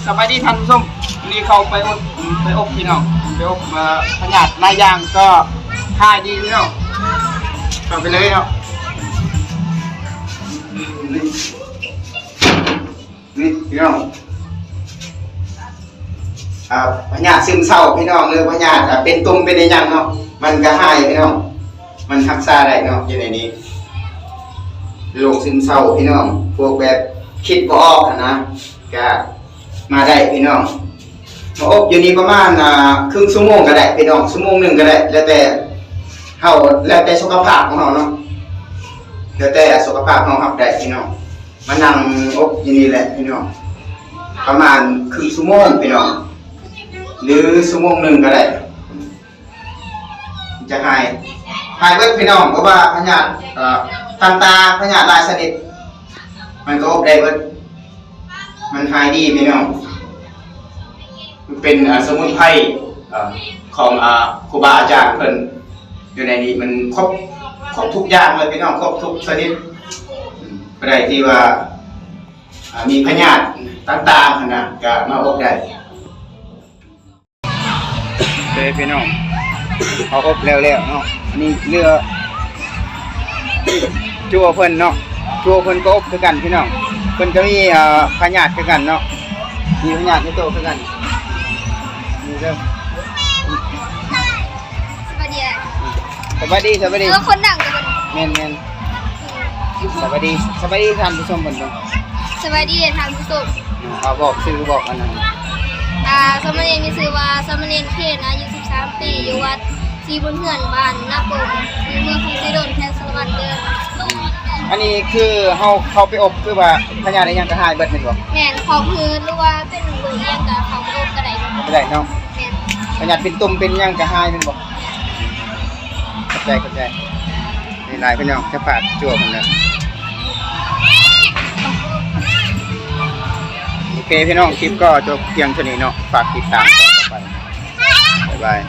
ສະບາຍດີທ່ານຜູ້ຊົມ, ນີ້ເຂົ້າໄປອົບ ໄປອົບພີ່ນ້ອງ, ໄປອົບ ເອີ ພະຍາດຫຼາຍຢ່າງກໍຫາຍດີພີ່ນ້ອງ. ເຂົ້າໄປເລີຍເນາະ. ນີ້ ນີ້ພີ່ນ້ອງ ອ່າ ພະຍາດຊຶມເສົ້າພີ່ນ້ອງ ຫຼືພະຍາດ ອ່າ ເປັນຕຸ່ມເປັນອີ່ຫຍັງເນາະ ມັນກໍຫາຍພີ່ນ້ອງ, ມັນຮັກສາໄດ້ເນາະ. ຢູ່ໃນນີ້ໂລກຊຶມເສົ້າພີ່ນ້ອງ ພວກແບບຄິດບໍ່ອອກຫັ້ນນະ ກະມາໄດ້ພີ່ນ້ອງ. ມາອົບຢູ່ນີ້ປະມານ ອ່າ ເຄິ່ງຊົ່ວໂມງກໍໄດ້ພີ່ນ້ອງ, ຊົ່ວໂມງໜຶ່ງກໍໄດ້ ແລ້ວແຕ່ເຮົາ ແລ້ວແຕ່ສຸຂະພາບຂອງເຮົາເນາະ, ແລ້ວແຕ່ສຸຂະພາບເຮົາຮັບໄດ້ພີ່ນ້ອງ. ມານັ່ງອົບຢູ່ນີ້ແຫຼະພີ່ນ້ອງ ປະມານເຄິ່ງຊົ່ວໂມງພີ່ນ້ອງ ຫຼືຊົ່ວໂມງໜຶ່ງກໍໄດ້. ຈະຫາຍ ຫາຍເບິດພີ່ນ້ອງ, ເພາະວ່າພະຍາດ ເອີ ຕ່າງໆ ພະຍາດຫຼາຍຊະນິດ ມັນກໍອົບໄດ້ເບິດ, ມັນຫາຍດີພີ່ນ້ອງ. ມັນເປັນ ເອີ ສະໝຸນໄພ ເອີ ຂອງ ອ່າ ຄູບາອາຈານເພິ່ນ ຢູ່ໃນນີ້ມັນຄົບ ຄົບທຸກຢ່າງເລີຍພີ່ນ້ອງ, ຄົບທຸກຊະນິດ. ຜູ້ໃດທີ່ວ່າ ອ່າ ມີພະຍາດຕ່າງໆຫັ້ນນະ ກໍມາອົບໄດ້. ເດ້ພີ່ນ້ອງ ເຮົາອົບແລ້ວໆເນາະ. ອັນນີ້ເຫຼືອຈົວເພິ່ນເນາະ, ຈົວເພິ່ນກໍອົບຄືກັນພີ່ນ້ອງ, ເພິ່ນກໍມີ ອ່າ ພະຍາດຄືກັນເນາະ, ມີພະຍາດໃນໂຕຄືກັນ. ນີ້ເດີ ສະບາຍດີ ສະບາຍດີ ສະບາຍດີ. ເອີ ຄົນດັງກັນ ແມ່ນໆ. ສະບາຍດີ ສະບາຍດີທ່ານຜູ້ຊົມເພິ່ນເນາະ. ສະບາຍດີທ່ານຜູ້ຊົມ. ເອົາ ບອກຊື່ ບອກອັນນັ້ນ. ອ່າ ສາມະເນນມີຊື່ວ່າສາມະເນນເຄນ ອາຍຸສິບສາມປີ ຢູ່ວັດສີບຸນເຮືອນ ບ້ານນາປົມ ຢູ່ເມືອງຄຳໄຊດົນ ແຂວງສາລະວັນເດີ. ອັນນີ້ຄືເຮົາເຂົ້າໄປອົບ ຄືວ່າພະຍາດອີ່ຫຍັງກໍຫາຍເບິດແມ່ນບໍ່? ແມ່ນ, ຄອກຮືດ ຫຼືວ່າເປັນໂລກອີ່ຫຍັງກໍເຂົ້າໄປອົບກໍໄດ້. ກໍໄດ້ເນາະ. ແມ່ນ. ພະຍາດເປັນຕຸ່ມເປັນຫຍັງກໍຫາຍແມ່ນບໍ່? ແມ່ນ. ຂອບໃຈ ຂອບໃຈ. ຫຼາຍໆ ພີ່ນ້ອງ ຈະປາດຈົວເພິ່ນແລ້ວ. ໂອເຄ ພີ່ນ້ອງ ຄລິບກໍຈົບພຽງເທົ່ານີ້ເນາະ, ຝາກຕິດຕາມຕໍ່ໄປ. ບາຍບາຍ.